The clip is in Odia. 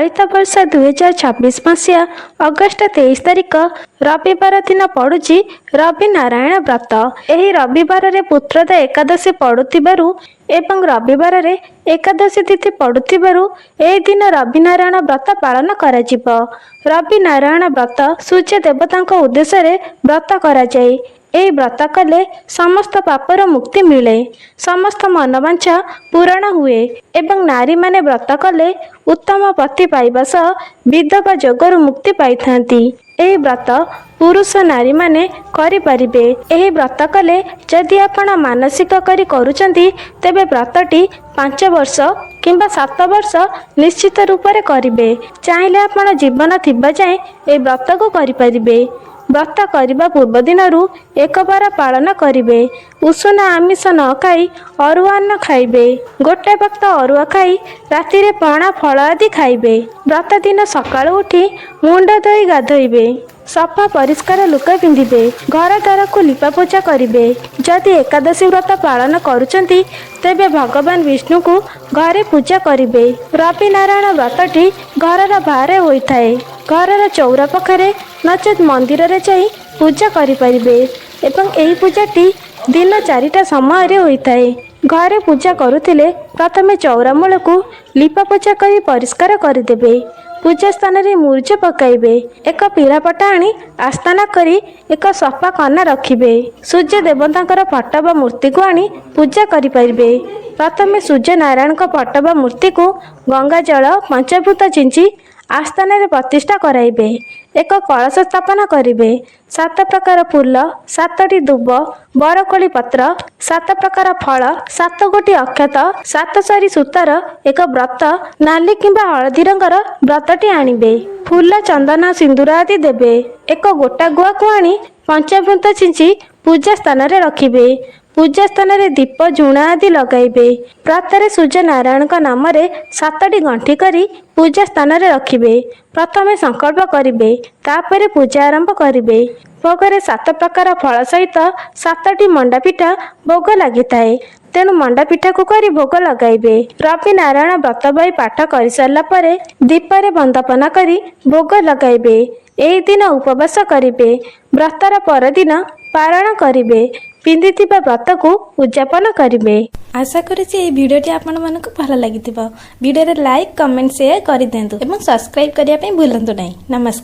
ଚଳିତ ବର୍ଷ 2026 ମସିହା ଅଗଷ୍ଟ 23 ତାରିଖ ରବିବାର ଦିନ ପଡ଼ୁଛି ରବି ନାରାୟଣ ବ୍ରତ। ଏହି ରବିବାରରେ ପୁତ୍ରଦା ଏକାଦଶୀ ପଡ଼ୁଥିବାରୁ ଏବଂ ରବିବାରରେ ଏକାଦଶୀ ତିଥି ପଡ଼ୁଥିବାରୁ ଏହି ଦିନ ରବିନାରାୟଣ ବ୍ରତ ପାଳନ କରାଯିବ। ରବି ନାରାୟଣ ବ୍ରତ ସୂର୍ଯ୍ୟ ଦେବତାଙ୍କ ଉଦ୍ଦେଶ୍ୟରେ ବ୍ରତ କରାଯାଏ। ଏହି ବ୍ରତ କଲେ ସମସ୍ତ ପାପରୁ ମୁକ୍ତି ମିଳେ, ସମସ୍ତ ମନବାଞ୍ଛା ପୂରଣ ହୁଏ ଏବଂ ନାରୀମାନେ ବ୍ରତ କଲେ ଉତ୍ତମ ପତି ପାଇବା ସହ ବିଧବା ଯୋଗରୁ ମୁକ୍ତି ପାଇଥାନ୍ତି। ଏହି ବ୍ରତ ପୁରୁଷ ନାରୀମାନେ କରିପାରିବେ। ଏହି ବ୍ରତ କଲେ ଯଦି ଆପଣ ମାନସିକ କରି କରୁଛନ୍ତି, ତେବେ ବ୍ରତଟି 5 ବର୍ଷ କିମ୍ବା 7 ବର୍ଷ ନିଶ୍ଚିତ ରୂପରେ କରିବେ। ଚାହିଁଲେ ଆପଣ ଜୀବନ ଥିବା ଯାଏଁ ଏହି ବ୍ରତକୁ କରିପାରିବେ। ବ୍ରତ କରିବା ପୂର୍ବ ଦିନରୁ ଏକବାର ପାଳନ କରିବେ। ଉଷୁନା ଆମିଷ ନ ଖାଇ ଅରୁଆ ଅନ୍ନ ଖାଇବେ। ଗୋଟେ ବକ୍ତ ଅରୁଆ ଖାଇ ରାତିରେ ପଣା, ଫଳ ଆଦି ଖାଇବେ। ବ୍ରତ ଦିନ ସକାଳୁ ଉଠି ମୁଣ୍ଡ ଧୋଇ ଗାଧୋଇବେ। ସଫା ପରିଷ୍କାର ଲୁଗା ପିନ୍ଧିବେ। ଘର ଦ୍ୱାରକୁ ଲିପା ପୋଛା କରିବେ। ଯଦି ଏକାଦଶୀ ବ୍ରତ ପାଳନ କରୁଛନ୍ତି, ତେବେ ଭଗବାନ ବିଷ୍ଣୁଙ୍କୁ ଘରେ ପୂଜା କରିବେ। ରବି ନାରାୟଣ ବ୍ରତଟି ଘରର ବାହାରେ ହୋଇଥାଏ। ଘରର ଚଉରା ପାଖରେ ନଚେତ୍ ମନ୍ଦିରରେ ଯାଇ ପୂଜା କରିପାରିବେ ଏବଂ ଏହି ପୂଜାଟି ଦିନ 4ଟା ସମୟରେ ହୋଇଥାଏ। ଘରେ ପୂଜା କରୁଥିଲେ ପ୍ରଥମେ ଚଉରା ମୂଳକୁ ଲିପା ପୋଛା କରି ପରିଷ୍କାର କରିଦେବେ। ପୂଜା ସ୍ଥାନରେ ମୁରୁଜ ପକାଇବେ। ଏକ ପିଢ଼ାପଟା ଆଣି ଆସ୍ଥାନ କରି ଏକ ସଫା କନା ରଖିବେ। ସୂର୍ଯ୍ୟ ଦେବତାଙ୍କର ଫଟୋ ବା ମୂର୍ତ୍ତିକୁ ଆଣି ପୂଜା କରିପାରିବେ। ପ୍ରଥମେ ସୂର୍ଯ୍ୟ ନାରାୟଣଙ୍କ ଫଟୋ ବା ମୂର୍ତ୍ତିକୁ ଗଙ୍ଗା ଜଳ, ପଞ୍ଚାମୃତ ଛିଞ୍ଚି ଆସ୍ଥାନରେ ପ୍ରତିଷ୍ଠା କରାଇବେ। ଏକ କଳସ ସ୍ଥାପନ କରିବେ। ସାତ ପ୍ରକାର ଫୁଲ, ସାତଟି ଦୁବ, ବରକୋଳି ପତ୍ର, ସାତ ପ୍ରକାର ଫଳ, ସାତ ଗୋଟି ଅକ୍ଷତ, ସାତ ସରି ସୂତାର ଏକ ବ୍ରତ, ନାଲି କିମ୍ବା ହଳଦୀ ରଙ୍ଗର ବ୍ରତଟି ଆଣିବେ। ଫୁଲ, ଚନ୍ଦନ, ସିନ୍ଦୁର ଆଦି ଦେବେ। ଏକ ଗୋଟା ଗୁଆକୁ ଆଣି ପଞ୍ଚାମୃତ ଛିଞ୍ଚି ପୂଜା ସ୍ଥାନରେ ରଖିବେ। ପୂଜା ସ୍ଥାନରେ ଦୀପ, ଝୁଣା ଆଦି ଲଗାଇବେ। ବ୍ରତରେ ସୂର୍ଯ୍ୟ ନାରାୟଣଙ୍କ ନାମରେ ସାତଟି ଗଣ୍ଠି କରି ପୂଜା ସ୍ଥାନରେ ରଖିବେ। ପ୍ରଥମେ ସଂକଳ୍ପ କରିବେ, ତାପରେ ପୂଜା ଆରମ୍ଭ କରିବେ। ଭୋଗରେ ସାତ ପ୍ରକାର ଫଳ ସହିତ ସାତଟି ମଣ୍ଡା ପିଠା ଭୋଗ ଲାଗିଥାଏ। ତେଣୁ ମଣ୍ଡା ପିଠାକୁ କରି ଭୋଗ ଲଗାଇବେ। ରବି ନାରାୟଣ ବ୍ରତ ବହି ପାଠ କରିସାରିଲା ପରେ ଦୀପରେ ବନ୍ଦାପନା କରି ଭୋଗ ଲଗାଇବେ। ଏହି ଦିନ ଉପବାସ କରିବେ। ବ୍ରତର ପରଦିନ ପାରଣ କରିବେ। ପିନ୍ଧିଥିବା ବ୍ରତକୁ ଉଦଯାପନ କରିବେ। ଆଶା କରୁଛି ଏହି ଭିଡ଼ିଓଟି ଆପଣମାନଙ୍କୁ ଭଲ ଲାଗିଥିବ। ଭିଡ଼ିଓରେ ଲାଇକ୍, କମେଣ୍ଟ, ସେୟାର କରିଦିଅନ୍ତୁ ଏବଂ ସବସ୍କ୍ରାଇବ୍ କରିବା ପାଇଁ ଭୁଲନ୍ତୁ ନାହିଁ। ନମସ୍କାର।